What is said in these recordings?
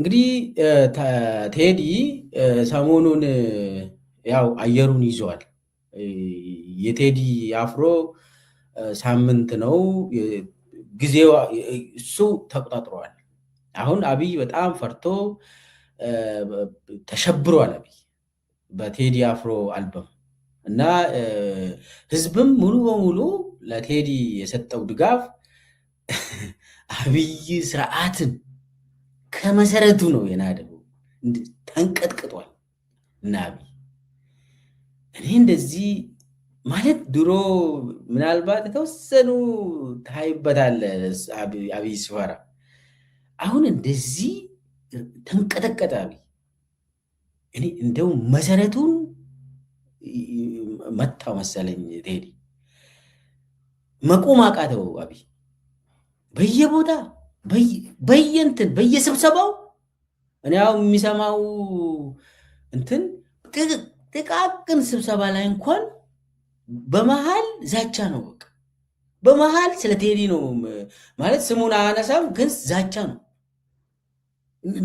እንግዲህ ቴዲ ሰሞኑን ያው አየሩን ይዟል። የቴዲ አፍሮ ሳምንት ነው ጊዜው፣ እሱ ተቆጣጥሯል። አሁን አብይ በጣም ፈርቶ ተሸብሯል። አብይ በቴዲ አፍሮ አልበም እና ህዝብም ሙሉ በሙሉ ለቴዲ የሰጠው ድጋፍ አብይ ስርዓትን ከመሰረቱ ነው የናደው። ተንቀጥቅጧል። እና አብይ እኔ እንደዚህ ማለት ድሮ ምናልባት የተወሰኑ ታይበታለህ አብይ ሲፈራ፣ አሁን እንደዚህ ተንቀጠቀጠ አብይ። እኔ እንደው መሰረቱን መታው መሰለኝ ቴዲ፣ መቆም አቃተው አብይ። በየቦታ በየእንትን በየስብሰባው እኔ ያው የሚሰማው እንትን ጥቃቅን ስብሰባ ላይ እንኳን በመሃል ዛቻ ነው። በቃ በመሃል ስለ ቴዲ ነው ማለት ስሙን አያነሳም፣ ግን ዛቻ ነው።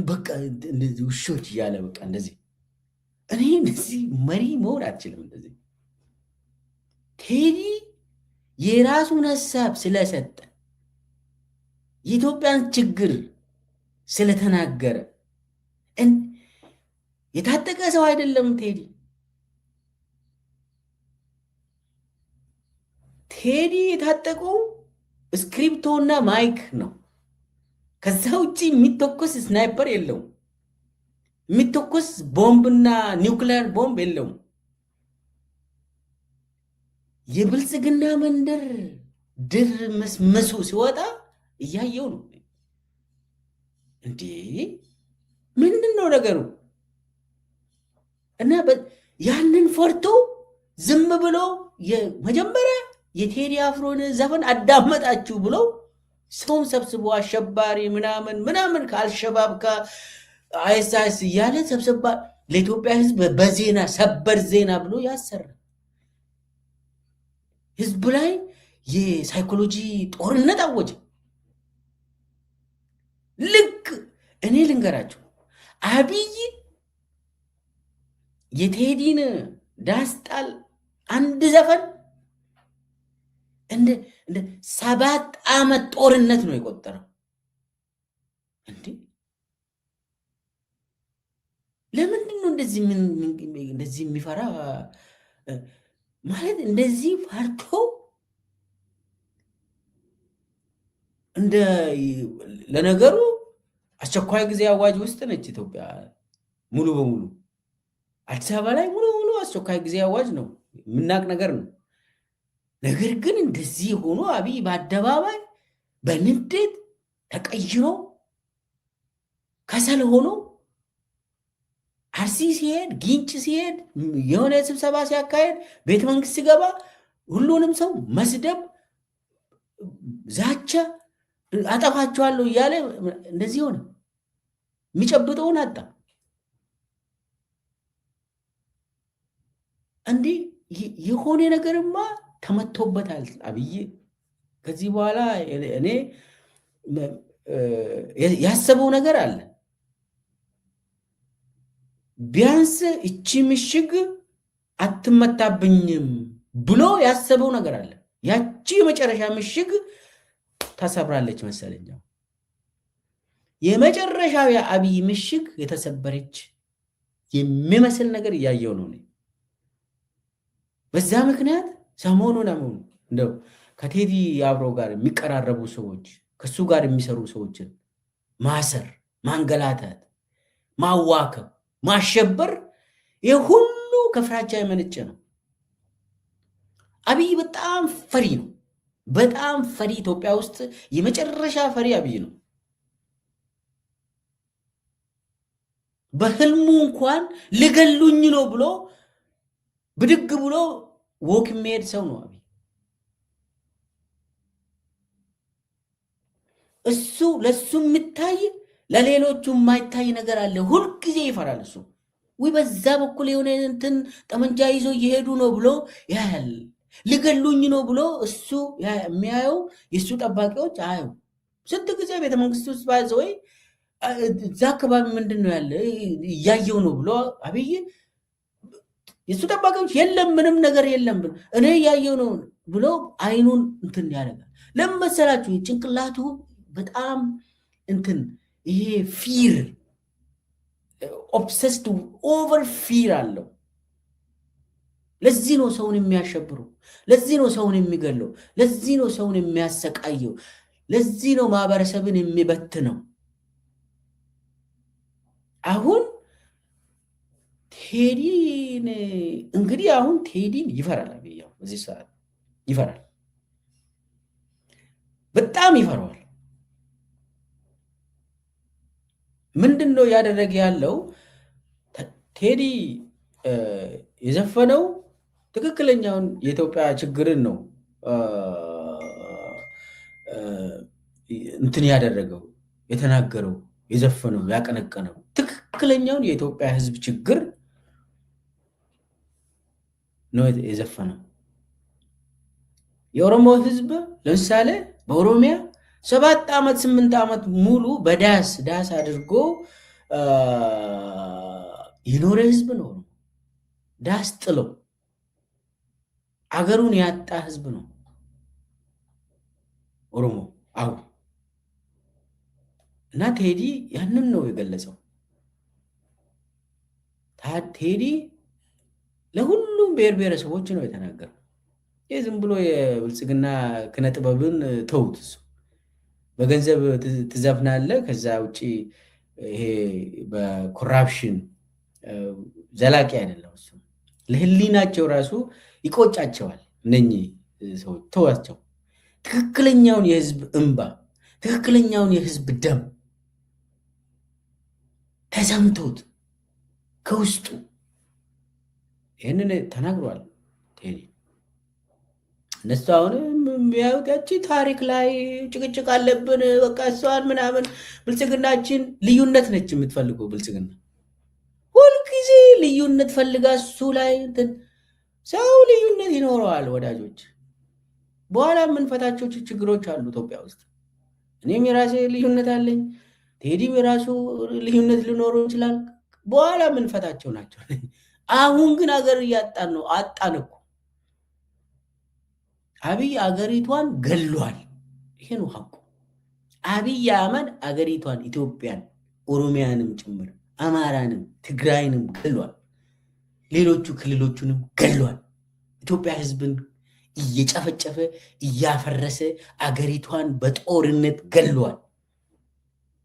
በቃ እንደዚህ ውሾች እያለ በቃ እንደዚህ እኔ እንደዚህ መሪ መሆን አትችልም። እንደዚህ ቴዲ የራሱን ሀሳብ ስለሰጠ፣ የኢትዮጵያን ችግር ስለተናገረ፣ የታጠቀ ሰው አይደለም ቴዲ። ቴዲ የታጠቀው እስክሪፕቶና mic ነው። ከዛ ውጭ የሚተኮስ sniper የለውም። የሚተኮስ ቦምብና ኒውክሊየር ቦምብ የለውም። የብልጽግና መንደር ድር መስመሱ ሲወጣ እያየው ነው። እንዴ ምንድን ነው ነገሩ? እና ያንን ፈርቶ ዝም ብሎ መጀመሪያ የቴዲ አፍሮን ዘፈን አዳመጣችሁ ብሎ ሰውን ሰብስቦ አሸባሪ ምናምን ምናምን ከአልሸባብ ከአይሳይስ እያለ ሰብስባ ለኢትዮጵያ ሕዝብ በዜና ሰበር ዜና ብሎ ያሰራ፣ ህዝብ ላይ የሳይኮሎጂ ጦርነት አወጀ። ልክ እኔ ልንገራችሁ፣ አብይ የቴዲን ዳስጣል አንድ ዘፈን እንደ 7 ዓመት ጦርነት ነው የቆጠረው። እንዴ ለምንድን ነው እንደዚህ የሚፈራ? ማለት እንደዚህ ፈርቶ እንደ ለነገሩ አስቸኳይ ጊዜ አዋጅ ውስጥ ነች ኢትዮጵያ ሙሉ በሙሉ። አዲስ አበባ ላይ ሙሉ በሙሉ አስቸኳይ ጊዜ አዋጅ ነው፣ የምናውቅ ነገር ነው። ነገር ግን እንደዚህ ሆኖ አብይ በአደባባይ በንዴት ተቀይሮ ከሰል ሆኖ አርሲ ሲሄድ፣ ጊንጪ ሲሄድ፣ የሆነ ስብሰባ ሲያካሄድ፣ ቤተ መንግስት ሲገባ ሁሉንም ሰው መስደብ፣ ዛቻ፣ አጠፋቸዋለሁ እያለ እንደዚህ ሆነ። የሚጨብጠውን አጣ። እንዲህ የሆነ ነገርማ ተመቶበታል አብይ። ከዚህ በኋላ እኔ ያሰበው ነገር አለ። ቢያንስ እቺ ምሽግ አትመታብኝም ብሎ ያሰበው ነገር አለ። ያቺ የመጨረሻ ምሽግ ተሰብራለች መሰለኝ። የመጨረሻው የአብይ ምሽግ የተሰበረች የሚመስል ነገር እያየው ነው። በዛ ምክንያት ሰሞኑን አሁን እንደው ከቴዲ አብሮ ጋር የሚቀራረቡ ሰዎች፣ ከሱ ጋር የሚሰሩ ሰዎችን ማሰር፣ ማንገላታት፣ ማዋከብ፣ ማሸበር ይህ ሁሉ ከፍራቻ የመነጨ ነው። አብይ በጣም ፈሪ ነው። በጣም ፈሪ፣ ኢትዮጵያ ውስጥ የመጨረሻ ፈሪ አብይ ነው። በህልሙ እንኳን ሊገሉኝ ነው ብሎ ብድግ ብሎ walk የሚሄድ ሰው ነው አብይ። እሱ ለሱ የሚታይ ለሌሎቹ የማይታይ ነገር አለ። ሁልጊዜ ይፈራል እሱ። ወይ በዛ በኩል የሆነ እንትን ጠመንጃ ይዞ እየሄዱ ነው ብሎ ያያል። ሊገሉኝ ነው ብሎ እሱ የሚያየው የእሱ ጠባቂዎች አዩ። ስንት ጊዜ ቤተ መንግስት ውስጥ ባዘ ወይ እዛ አካባቢ ምንድን ነው ያለ እያየው ነው ብሎ አብይ የእሱ ጠባቂዎች የለም ምንም ነገር የለም ብሎ እኔ እያየው ነው ብሎ አይኑን እንትን ያደርጋል። ለምን መሰላችሁ? ጭንቅላቱ በጣም እንትን ይሄ fear obsessed over fear አለው። ለዚህ ነው ሰውን የሚያሸብረው። ለዚህ ነው ሰውን የሚገለው። ለዚህ ነው ሰውን የሚያሰቃየው። ለዚህ ነው ማህበረሰብን የሚበትነው። አሁን ቴዲን እንግዲህ አሁን ቴዲን ይፈራል። አብይ በዚህ ሰዓት ይፈራል፣ በጣም ይፈራዋል። ምንድን ነው እያደረገ ያለው? ቴዲ የዘፈነው ትክክለኛውን የኢትዮጵያ ችግርን ነው እንትን ያደረገው፣ የተናገረው፣ የዘፈነው፣ ያቀነቀነው ትክክለኛውን የኢትዮጵያ ሕዝብ ችግር ነው የዘፈነው። የኦሮሞ ሕዝብ ለምሳሌ በኦሮሚያ 7 ዓመት 8 ዓመት ሙሉ በዳስ ዳስ አድርጎ የኖረ ህዝብ ነው። ዳስ ጥለው አገሩን ያጣ ህዝብ ነው ኦሮሞ። አዎ፣ እና ቴዲ ያንን ነው የገለጸው። ቴዲ ለሁሉም ብሔር ብሔረሰቦች ነው የተናገረው። ይህ ዝም ብሎ የብልጽግና ኪነ ጥበብን ተውት። እሱ በገንዘብ ትዘፍናለህ። ከዛ ውጭ ይሄ በ corruption ዘላቂ አይደለም። እሱ ለህሊናቸው ራሱ ይቆጫቸዋል። እነኚህ ሰዎች ተዋቸው። ትክክለኛውን የህዝብ እንባ፣ ትክክለኛውን የህዝብ ደም ተሰምቶት ከውስጡ ይህንን ተናግሯል ቴዲ። እነሱ አሁን የሚያዩት ያቺ ታሪክ ላይ ጭቅጭቅ አለብን፣ በቃ እሷን ምናምን። ብልጽግናችን ልዩነት ነች የምትፈልገው። ብልጽግና ሁልጊዜ ልዩነት ፈልጋ እሱ ላይ እንትን፣ ሰው ልዩነት ይኖረዋል ወዳጆች። በኋላ የምንፈታቸው ችግሮች አሉ ኢትዮጵያ ውስጥ። እኔም የራሴ ልዩነት አለኝ፣ ቴዲም የራሱ ልዩነት ሊኖረው ይችላል። በኋላ የምንፈታቸው ናቸው። አሁን ግን አገር እያጣን ነው። አጣን እኮ፣ አብይ አገሪቷን ገሏል። ይሄ ነው ሀቁ። አብይ አህመድ አገሪቷን ኢትዮጵያን፣ ኦሮሚያንም ጭምር፣ አማራንም፣ ትግራይንም ገሏል። ሌሎቹ ክልሎቹንም ገሏል። ኢትዮጵያ ሕዝብን እየጨፈጨፈ፣ እያፈረሰ፣ አገሪቷን በጦርነት ገሏል።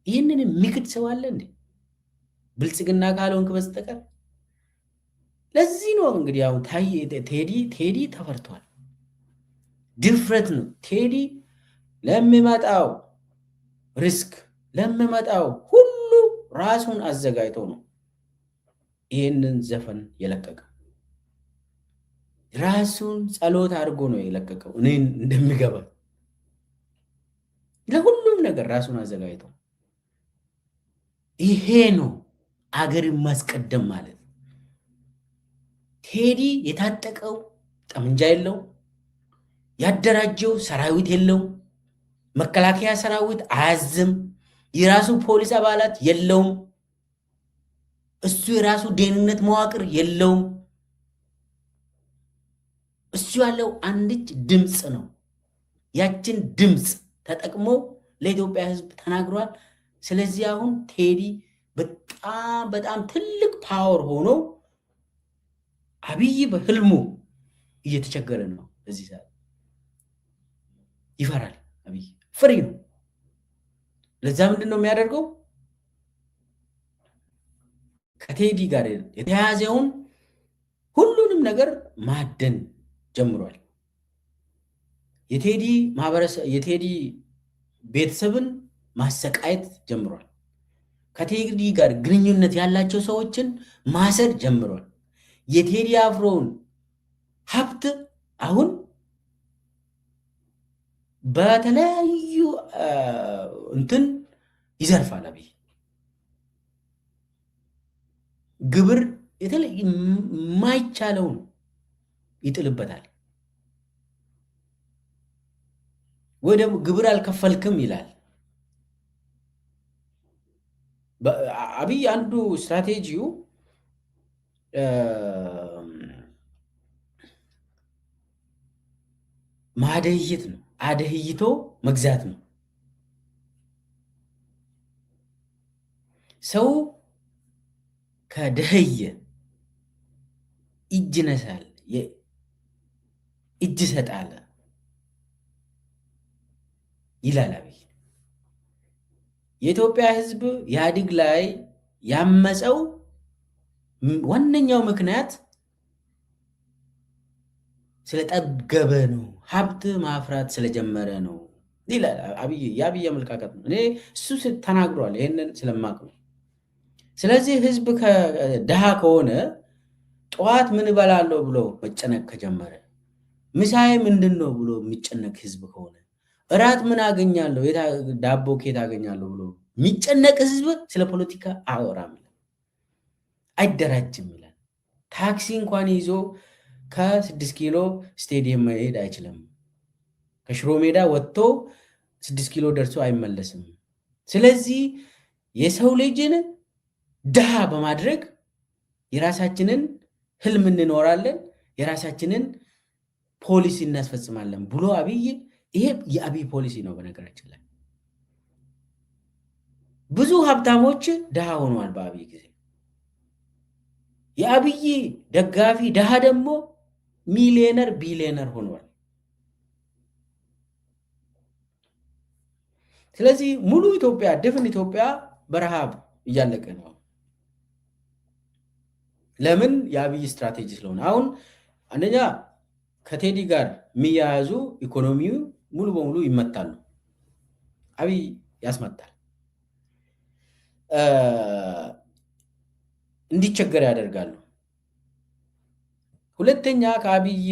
ይህንን የሚክድ ሰው አለ እንዴ? ብልጽግና ካልሆንክ በስተቀር። ለዚህ ነው እንግዲህ አሁን ቴዲ ተፈርቷል። ድፍረት ነው። ቴዲ ለሚመጣው risk፣ ለሚመጣው ሁሉ ራሱን አዘጋጅቶ ነው ይህንን ዘፈን የለቀቀው። ራሱን ጸሎት አድርጎ ነው የለቀቀው። እኔን እንደሚገባ ለሁሉም ነገር ራሱን አዘጋጅቶ፣ ይሄ ነው አገርን ማስቀደም ማለት። ቴዲ የታጠቀው ጠመንጃ የለው፣ ያደራጀው ሰራዊት የለው፣ መከላከያ ሰራዊት አያዝም፣ የራሱ ፖሊስ አባላት የለውም፣ እሱ የራሱ ደህንነት መዋቅር የለውም። እሱ ያለው አንድች ድምፅ ነው። ያችን ድምፅ ተጠቅሞ ለኢትዮጵያ ሕዝብ ተናግሯል። ስለዚህ አሁን ቴዲ በጣም በጣም ትልቅ power ሆኖ አብይ በህልሙ እየተቸገረ ነው። በዚህ ሰዓት ይፈራል። አብይ ፈሪ ነው። ለዛ ምንድን ነው የሚያደርገው? ከቴዲ ጋር የተያያዘውን ሁሉንም ነገር ማደን ጀምሯል። የቴዲ ማህበረሰብ፣ የቴዲ ቤተሰብን ማሰቃየት ጀምሯል። ከቴዲ ጋር ግንኙነት ያላቸው ሰዎችን ማሰር ጀምሯል። የቴዲ አፍሮን ሀብት አሁን በተለያዩ እንትን ይዘርፋል። አብይ ግብር የተለየ የማይቻለውን ይጥልበታል። ወይ ደግሞ ግብር አልከፈልክም ይላል። አብይ አንዱ ስትራቴጂው ማደህየት ነው። አደህይቶ መግዛት ነው። ሰው ከደህየ እጅ ነሳል፣ እጅ ይሰጣል ይላል አብይ። የኢትዮጵያ ሕዝብ ኢህአዴግ ላይ ያመፀው ዋነኛው ምክንያት ስለጠገበ ነው፣ ሀብት ማፍራት ስለጀመረ ነው ይላል አብይ። የአብይ አመለካከት ነው። እኔ እሱ ተናግሯል፣ ይህንን ስለማቅ ነው። ስለዚህ ህዝብ ድሃ ከሆነ ጠዋት ምን እበላለሁ ብሎ መጨነቅ ከጀመረ፣ ምሳዬ ምንድን ነው ብሎ የሚጨነቅ ህዝብ ከሆነ፣ እራት ምን አገኛለሁ፣ ዳቦ ኬት አገኛለሁ ብሎ የሚጨነቅ ህዝብ ስለ ፖለቲካ አወራም ይላል፣ አይደራጅም ይላል። ታክሲ እንኳን ይዞ ከ6 ኪሎ ስቴዲየም መሄድ አይችልም። ከሽሮ ሜዳ ወጥቶ 6 ኪሎ ደርሶ አይመለስም። ስለዚህ የሰው ልጅን ድሃ በማድረግ የራሳችንን ህልም እንኖራለን፣ የራሳችንን ፖሊሲ እናስፈጽማለን ብሎ አብይ፣ ይሄ የአብይ ፖሊሲ ነው። በነገራችን ላይ ብዙ ሀብታሞች ድሃ ሆነዋል በአብይ ጊዜ። የአብይ ደጋፊ ድሃ ደግሞ ሚሊዮነር ቢሊዮነር ሆኗል። ስለዚህ ሙሉ ኢትዮጵያ፣ ድፍን ኢትዮጵያ በረሃብ እያለቀ ነው። ለምን? የአብይ ስትራቴጂ ስለሆነ። አሁን አንደኛ ከቴዲ ጋር የሚያያዙ ኢኮኖሚው ሙሉ በሙሉ ይመታሉ። አብይ ያስመታል፣ እንዲቸገር ያደርጋሉ። ሁለተኛ ከአብይ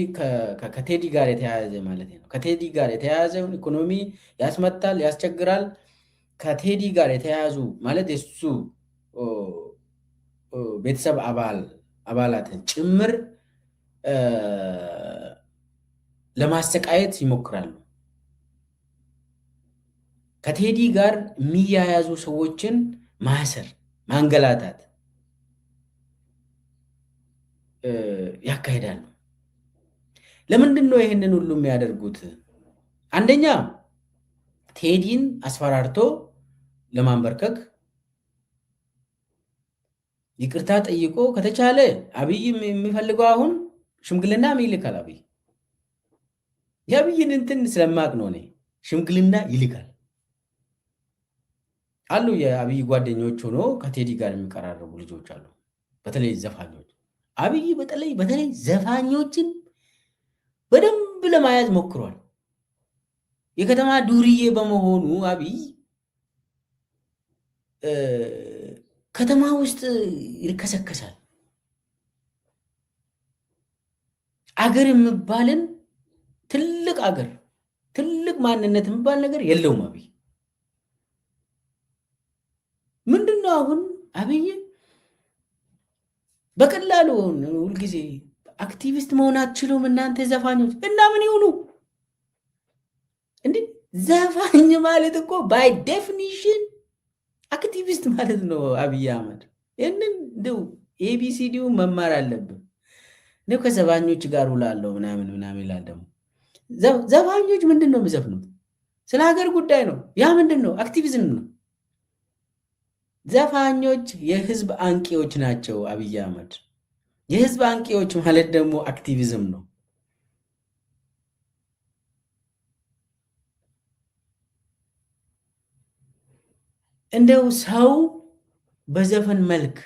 ከቴዲ ጋር የተያያዘ ማለት ነው። ከቴዲ ጋር የተያያዘውን ኢኮኖሚ ያስመታል፣ ያስቸግራል። ከቴዲ ጋር የተያያዙ ማለት የሱ ቤተሰብ አባላትን ጭምር ለማሰቃየት ይሞክራሉ። ከቴዲ ጋር የሚያያዙ ሰዎችን ማሰር፣ ማንገላታት ያካሂዳሉ። ለምንድን ነው ይህንን ሁሉ የሚያደርጉት? አንደኛ ቴዲን አስፈራርቶ ለማንበርከክ፣ ይቅርታ ጠይቆ ከተቻለ አብይ የሚፈልገው አሁን ሽምግልና ይልካል። አብይ የአብይን እንትን ስለማቅ ነው እኔ፣ ሽምግልና ይልካል አሉ። የአብይ ጓደኞች ሆኖ ከቴዲ ጋር የሚቀራረቡ ልጆች አሉ። በተለይ ዘፋኞች፣ አብይ በተለይ በተለይ ዘፋኞችን በደንብ ለመያዝ ሞክሯል። የከተማ ዱርዬ በመሆኑ አብይ ከተማ ውስጥ ይርከሰከሳል። አገር የሚባልን፣ ትልቅ አገር፣ ትልቅ ማንነት የሚባል ነገር የለውም አብይ። ምንድነው አሁን አብይ በቀላሉ ሁልጊዜ አክቲቪስት መሆን አትችሉም እናንተ ዘፋኞች፣ እና ምን ይሁኑ እንዴ? ዘፋኝ ማለት እኮ by definition አክቲቪስት ማለት ነው። አብይ አህመድ ይህንን እንደው ABCD ው መማር አለብን። እንደው ከዘፋኞች ጋር ውላለሁ ምናምን ምናምን ይላል። ደግሞ ዘፋኞች ምንድን ነው የሚዘፍኑት? ስለ ሀገር ጉዳይ ነው። ያ ምንድን ነው? Activism ነው። ዘፋኞች የህዝብ አንቂዎች ናቸው። አብይ አህመድ፣ የህዝብ አንቂዎች ማለት ደግሞ activism ነው። እንደው ሰው በዘፈን መልክ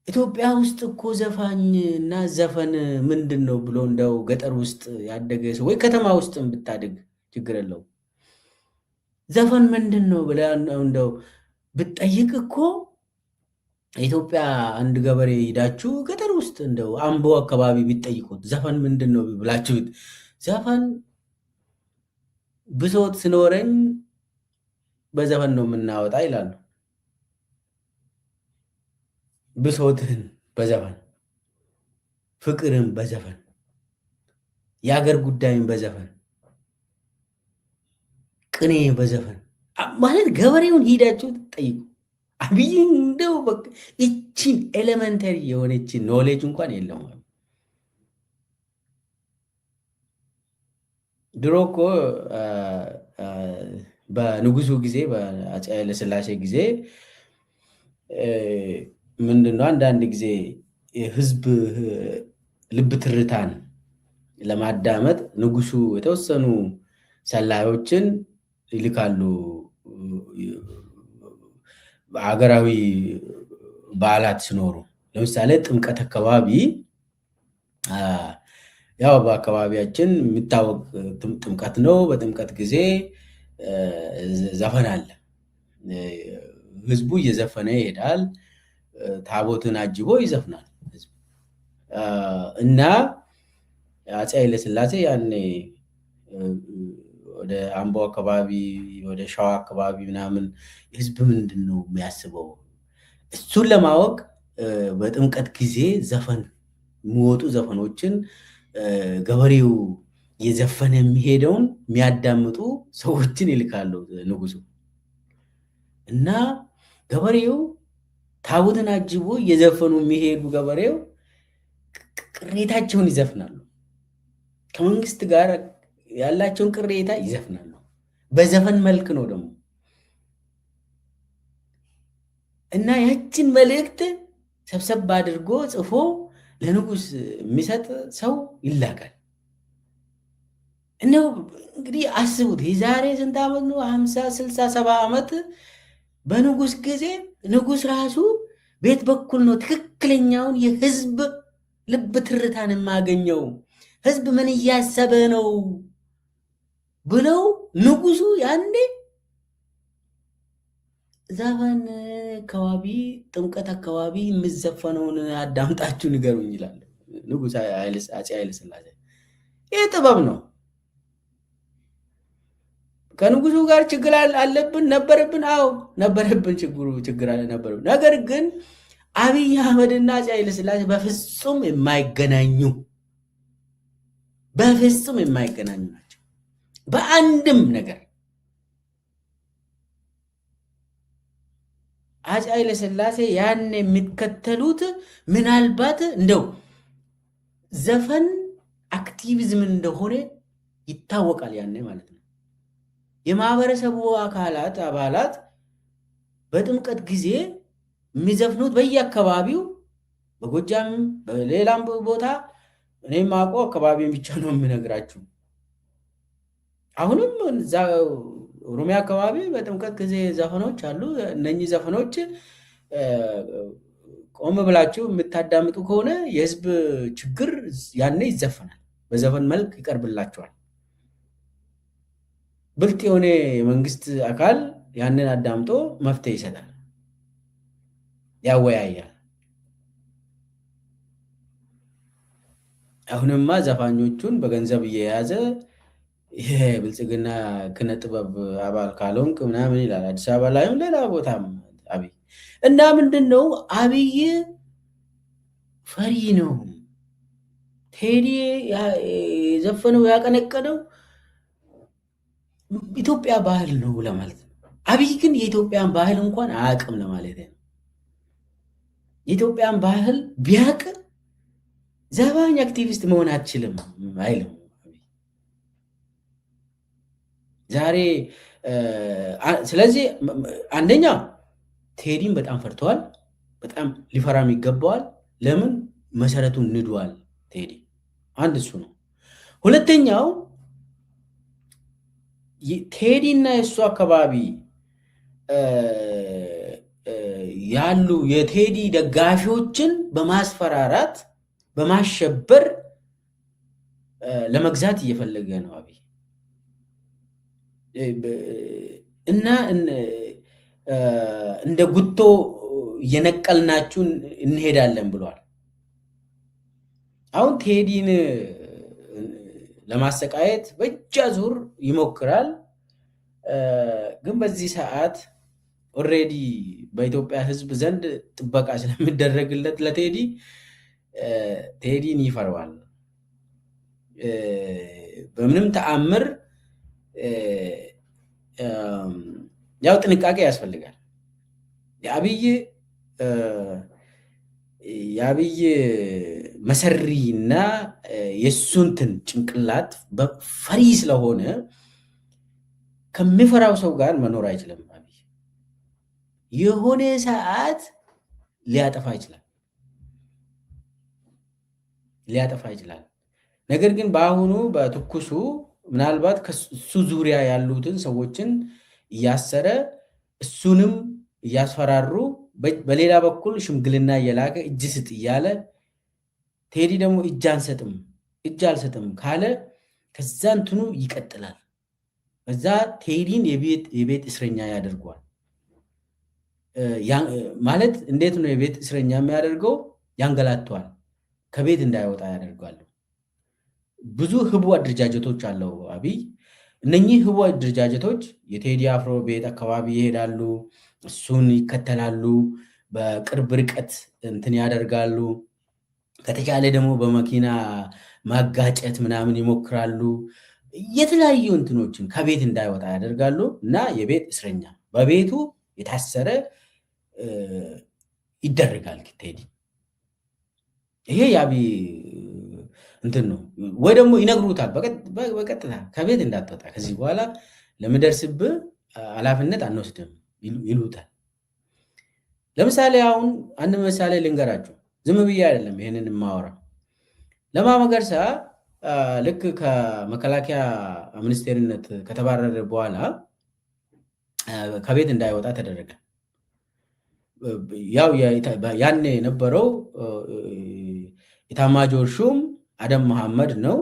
ኢትዮጵያ ውስጥ እኮ ዘፋኝ እና ዘፈን ምንድን ነው ብሎ እንደው ገጠር ውስጥ ያደገ ሰው ወይ ከተማ ውስጥ ብታድግ ችግር የለው፣ ዘፈን ምንድን ነው ብለህ እንደው ብትጠይቅ እኮ ኢትዮጵያ አንድ ገበሬ ሂዳችሁ ገጠር ውስጥ እንደው አምቦ አካባቢ ቢጠይቁት ዘፈን ምንድን ነው ብላችሁት፣ ዘፈን ብሶት ስኖረኝ በዘፈን ነው የምናወጣ ይላሉ። ብሶትህን በዘፈን፣ ፍቅርን በዘፈን፣ የአገር ጉዳይን በዘፈን፣ ቅኔ በዘፈን ማለት ገበሬውን ሂዳችሁ ጠይቁ። አብይ እንደው በቃ ይቺን elementary የሆነችን knowledge እንኳን የለውም። ድሮ እኮ በንጉሱ ጊዜ፣ በአፄ ኃይለሥላሴ ጊዜ ምንድነው፣ አንዳንድ ጊዜ የህዝብ ልብ ትርታን ለማዳመጥ ንጉሱ የተወሰኑ ሰላዮችን ይልካሉ። ሀገራዊ በዓላት ሲኖሩ፣ ለምሳሌ ጥምቀት አካባቢ፣ ያው በአካባቢያችን የሚታወቅ ጥምቀት ነው። በጥምቀት ጊዜ ዘፈን አለ። ህዝቡ እየዘፈነ ይሄዳል። ታቦትን አጅቦ ይዘፍናል እና አፄ ኃይለሥላሴ ያኔ ወደ አምቦ አካባቢ፣ ወደ ሸዋ አካባቢ ምናምን ህዝብ ምንድን ነው የሚያስበው፣ እሱን ለማወቅ በጥምቀት ጊዜ ዘፈን የሚወጡ ዘፈኖችን፣ ገበሬው እየዘፈነ የሚሄደውን የሚያዳምጡ ሰዎችን ይልካሉ ንጉሱ። እና ገበሬው ታቦትን አጅቦ እየዘፈኑ የሚሄዱ ገበሬው ቅሬታቸውን ይዘፍናሉ። ከመንግስት ጋር ያላቸውን ቅሬታ ይዘፍናሉ። በዘፈን መልክ ነው ደግሞ። እና ያችን መልእክት ሰብሰብ አድርጎ ጽፎ ለንጉስ የሚሰጥ ሰው ይላካል። እንደው እንግዲህ አስቡት፣ የዛሬ ስንት ዓመት ነው? 50፣ 60፣ 70 ዓመት በንጉስ ጊዜ ንጉስ ራሱ ቤት በኩል ነው ትክክለኛውን የህዝብ ልብ ትርታን የማገኘው፣ ህዝብ ምን እያሰበ ነው ብለው ንጉሱ ያኔ ዘፈን አካባቢ፣ ጥምቀት አካባቢ የምዘፈነውን አዳምጣችሁ ንገሩኝ ይላል ንጉስ አፄ ኃይለሥላሴ። ይህ ጥበብ ነው። ከንጉሱ ጋር ችግር አለብን፣ ነበረብን። አዎ ነበረብን፣ ችግሩ ችግር አለ ነበረብን። ነገር ግን አብይ አህመድና አፄ ኃይለሥላሴ በፍጹም የማይገናኙ፣ በፍጹም የማይገናኙ ናቸው በአንድም ነገር። አፄ ኃይለሥላሴ ያን የሚከተሉት ምናልባት እንደው ዘፈን activism እንደሆነ ይታወቃል ያኔ ማለት ነው። የማህበረሰቡ አካላት አባላት በጥምቀት ጊዜ የሚዘፍኑት በየአካባቢው፣ በጎጃም በሌላም ቦታ፣ እኔም አውቀው አካባቢን ብቻ ነው የምነግራችሁ። አሁንም እዛ ኦሮሚያ አካባቢ በጥምቀት ጊዜ ዘፈኖች አሉ። እነኚህ ዘፈኖች ቆም ብላችሁ የምታዳምጡ ከሆነ የህዝብ ችግር ያኔ ይዘፈናል፣ በዘፈን መልክ ይቀርብላቸዋል። ብልጥ የሆነ የመንግስት አካል ያንን አዳምጦ መፍትሄ ይሰጣል፣ ያወያያል። አሁንማ ዘፋኞቹን በገንዘብ እየያዘ የብልጽግና ኪነ ጥበብ አባል ካልሆንክ ምናምን ይላል። አዲስ አበባ ላይም ሌላ ቦታም አብይ። እና ምንድን ነው፣ አብይ ፈሪ ነው። ቴዲ የዘፈነው ያቀነቀነው ኢትዮጵያ ባህል ነው ለማለት ነው። አብይ ግን የኢትዮጵያን ባህል እንኳን አያውቅም ለማለት ነው። የኢትዮጵያን ባህል ቢያውቅ ዘፋኝ አክቲቪስት መሆን አትችልም አይልም። ዛሬ ስለዚህ አንደኛ ቴዲን በጣም ፈርተዋል። በጣም ሊፈራም ይገባዋል። ለምን? መሰረቱን ንዷል ቴዲ። አንድ እሱ ነው። ሁለተኛው ቴዲ እና የእሱ አካባቢ ያሉ የቴዲ ደጋፊዎችን በማስፈራራት፣ በማሸበር ለመግዛት እየፈለገ ነው አብይ። እና እንደ ጉቶ እየነቀልናችሁ እንሄዳለን ብሏል። አሁን ቴዲን ለማሰቃየት በእጅ አዙር ይሞክራል። ግን በዚህ ሰዓት already በኢትዮጵያ ሕዝብ ዘንድ ጥበቃ ስለሚደረግለት ለቴዲ፣ ቴዲን ይፈራዋል። በምንም ተአምር ያው ጥንቃቄ ያስፈልጋል። የአብይ መሰሪና የእሱንትን ጭንቅላት ፈሪ ስለሆነ ከሚፈራው ሰው ጋር መኖር አይችልም። አብይ የሆነ ሰዓት ሊያጠፋ ይችላል ሊያጠፋ ይችላል። ነገር ግን በአሁኑ በትኩሱ ምናልባት ከሱ ዙሪያ ያሉትን ሰዎችን እያሰረ፣ እሱንም እያስፈራሩ፣ በሌላ በኩል ሽምግልና እየላከ እጅ ስጥ እያለ፣ ቴዲ ደግሞ እጅ አንሰጥም፣ እጅ አልሰጥም ካለ ከዛ እንትኑ ይቀጥላል። በዛ ቴዲን የቤት እስረኛ ያደርገዋል። ማለት እንዴት ነው የቤት እስረኛ የሚያደርገው? ያንገላተዋል። ከቤት እንዳይወጣ ያደርገዋል። ብዙ ህቡ አደረጃጀቶች አለው አብይ። እነኚህ ህቡ አደረጃጀቶች የቴዲ አፍሮ ቤት አካባቢ ይሄዳሉ፣ እሱን ይከተላሉ፣ በቅርብ ርቀት እንትን ያደርጋሉ። ከተቻለ ደግሞ በመኪና ማጋጨት ምናምን ይሞክራሉ። የተለያዩ እንትኖችን ከቤት እንዳይወጣ ያደርጋሉ እና የቤት እስረኛ፣ በቤቱ የታሰረ ይደረጋል ቴዲ። ይሄ የአብይ እንትን ነው። ወይ ደግሞ ይነግሩታል በቀጥታ፣ ከቤት እንዳትወጣ፣ ከዚህ በኋላ ለምደርስብህ ኃላፊነት አንወስድም ይሉታል። ለምሳሌ አሁን አንድ ምሳሌ ልንገራችሁ። ዝም ብዬ አይደለም ይሄንን የማወራው። ለማ መገርሳ ልክ ከመከላከያ ሚኒስቴርነት ከተባረረ በኋላ ከቤት እንዳይወጣ ተደረገ። ያው ያኔ የነበረው ኢታማጆር ሹም አደም መሐመድ ነው።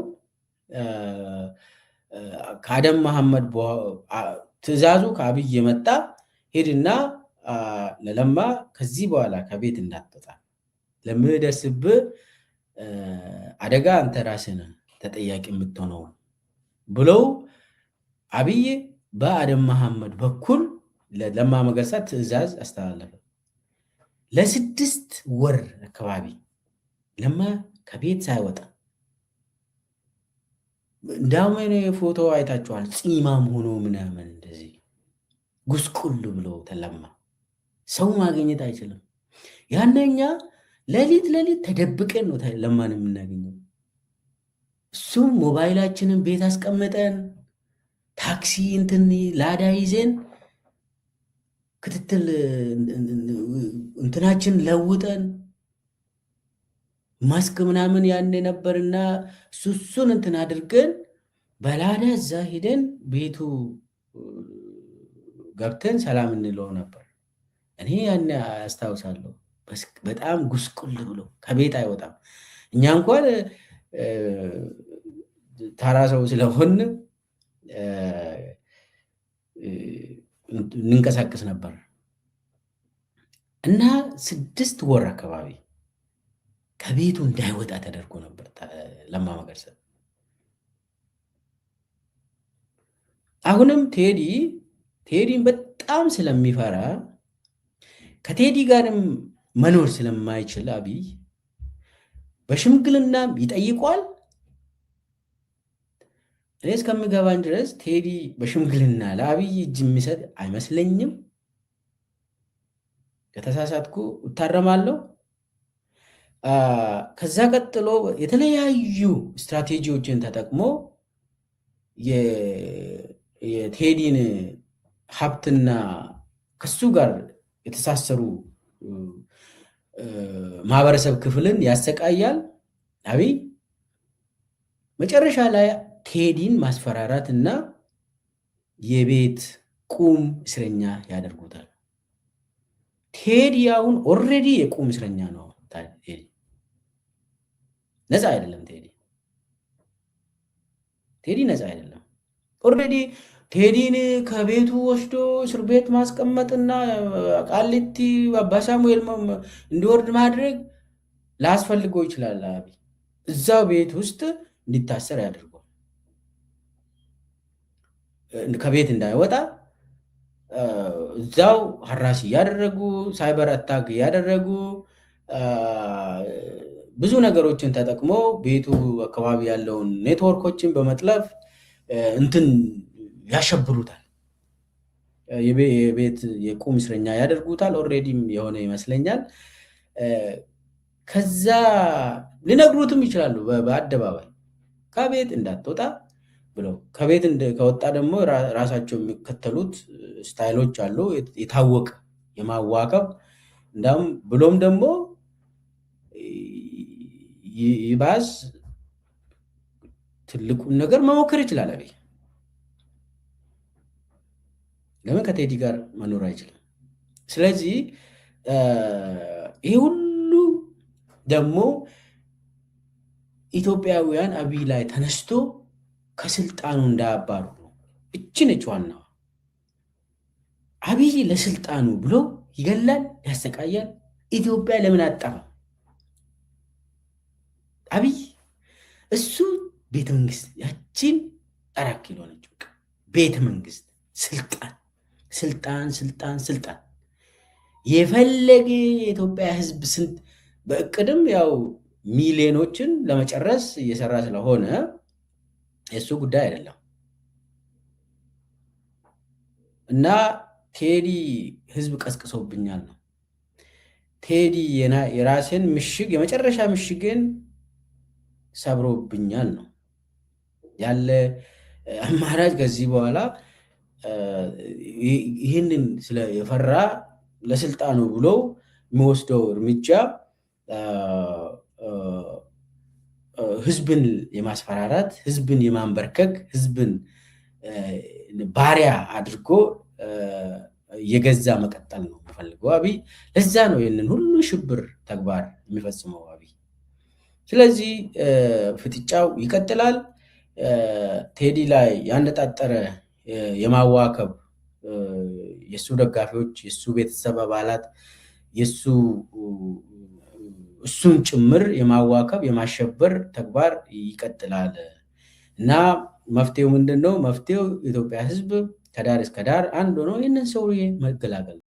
ከአደም መሐመድ ትዕዛዙ ከአብይ የመጣ፣ ሄድና ለለማ ከዚህ በኋላ ከቤት እንዳትወጣ፣ ለምደርስብህ አደጋ አንተ ራስህ ነህ ተጠያቂ የምትሆነው ብለው አብይ በአደም መሐመድ በኩል ለለማ መገርሳ ትዕዛዝ አስተላለፈ። ለ6 ወር አካባቢ ለማ ከቤት ሳይወጣ፣ እንዳውም ፎቶ አይታችኋል፣ ፂማም ሆኖ ምናምን እንደዚህ ጉስቁል ብሎ ተለማ ሰው ማግኘት አይችልም። ያነኛ ሌሊት ሌሊት ተደብቀን ነው ለማን የምናገኘው። እሱም ሞባይላችንን ቤት አስቀምጠን፣ ታክሲ እንትን ላዳ ይዘን፣ ክትትል እንትናችን ለውጠን፣ ማስክ ምናምን ያን ነበርና እሱን እንትን አድርገን በላዳ እዛ ሄደን ቤቱ ገብተን ሰላም እንለው ነበር። እኔ ያን አስታውሳለሁ። በጣም ጉስቁል ብሎ ከቤት አይወጣም። እኛ እንኳን ተራ ሰው ስለሆን እንንቀሳቀስ ነበር እና 6 ወር አካባቢ ከቤቱ እንዳይወጣ ተደርጎ ነበር ለማ መገርሳ። አሁንም ቴዲን በጣም ስለሚፈራ፣ ከቴዲ ጋርም መኖር ስለማይችል አብይ በሽምግልናም ይጠይቋል። እኔ እስከሚገባኝ ድረስ ቴዲ በሽምግልና ለአብይ እጅ የሚሰጥ አይመስለኝም። ከተሳሳትኩ እታረማለሁ። ከዛ ቀጥሎ የተለያዩ ስትራቴጂዎችን ተጠቅሞ የቴዲን ሀብትና ከሱ ጋር የተሳሰሩ ማህበረሰብ ክፍልን ያሰቃያል አብይ። መጨረሻ ላይ ቴዲን ማስፈራራት እና የቤት ቁም እስረኛ ያደርጉታል። ቴዲ አሁን already የቁም እስረኛ ነው። ቴዲ ነፃ አይደለም። ቴዲ ነፃ አይደለም። Already ቴዲን ከቤቱ ወስዶ እስር ቤት ማስቀመጥና ቃሊቲ አባ ሳሙኤል እንዲወርድ ማድረግ ላስፈልገው ይችላል። አብይ እዛው ቤት ውስጥ እንዲታሰር ያደርገዋል። ከቤት እንዳይወጣ እዛው harass እያደረጉ፣ cyber attack እያደረጉ፣ ብዙ ነገሮችን ተጠቅሞ ቤቱ አካባቢ ያለውን ኔትወርኮችን በመጥለፍ እንትን ያሸብሩታል። የቤት የቁም እስረኛ ያደርጉታል። Already ም የሆነ ይመስለኛል። ከዛ ሊነግሩትም ይችላሉ በአደባባይ ከቤት እንዳትወጣ ብለው። ከቤት ከወጣ ደግሞ ራሳቸው የሚከተሉት style ኦች አሉ፣ የታወቀ የማዋከብ። እንዳውም ብሎም ደግሞ ይባስ ትልቁን ነገር መሞከር ይችላል አብይ። ለምን ከቴዲ ጋር መኖር አይችልም? ስለዚህ ይሄ ሁሉ ደግሞ ኢትዮጵያውያን አብይ ላይ ተነስቶ ከስልጣኑ እንዳያባሩ ነው። እቺ ነች ዋናዋ። አብይ ለስልጣኑ ብሎ ይገላል፣ ያሰቃያል። ኢትዮጵያ ለምን አጠፋ? አብይ እሱ ቤተ መንግስት ያቺን 4 ኪሎ ነች። ቤተ መንግስት፣ ስልጣን፣ ስልጣን፣ ስልጣን፣ ስልጣን። የፈለገ የኢትዮጵያ ህዝብ ስንት በእቅድም ያው ሚሊዮኖችን ለመጨረስ እየሰራ ስለሆነ የእሱ ጉዳይ አይደለም። እና ቴዲ ህዝብ ቀስቅሶብኛል ነው። ቴዲ የራሴን ምሽግ፣ የመጨረሻ ምሽግን ሰብሮብኛል ነው። ያለ አማራጭ ከዚህ በኋላ ይህንን ስለየፈራ ለስልጣኑ ብሎ የሚወስደው እርምጃ ህዝብን የማስፈራራት፣ ህዝብን የማንበርከክ፣ ህዝብን ባሪያ አድርጎ የገዛ መቀጠል ነው የሚፈልገው አብይ። ለዛ ነው ይህንን ሁሉ ሽብር ተግባር የሚፈጽመው አብይ። ስለዚህ ፍጥጫው ይቀጥላል። ቴዲ ላይ ያነጣጠረ የማዋከብ፣ የእሱ ደጋፊዎች፣ የእሱ ቤተሰብ አባላት፣ የእሱ እሱን ጭምር የማዋከብ የማሸበር ተግባር ይቀጥላል። እና መፍትሄው ምንድን ነው? መፍትሄው የኢትዮጵያ ህዝብ ከዳር እስከ ዳር አንድ ሆኖ ይህንን ሰውዬ መገላገል።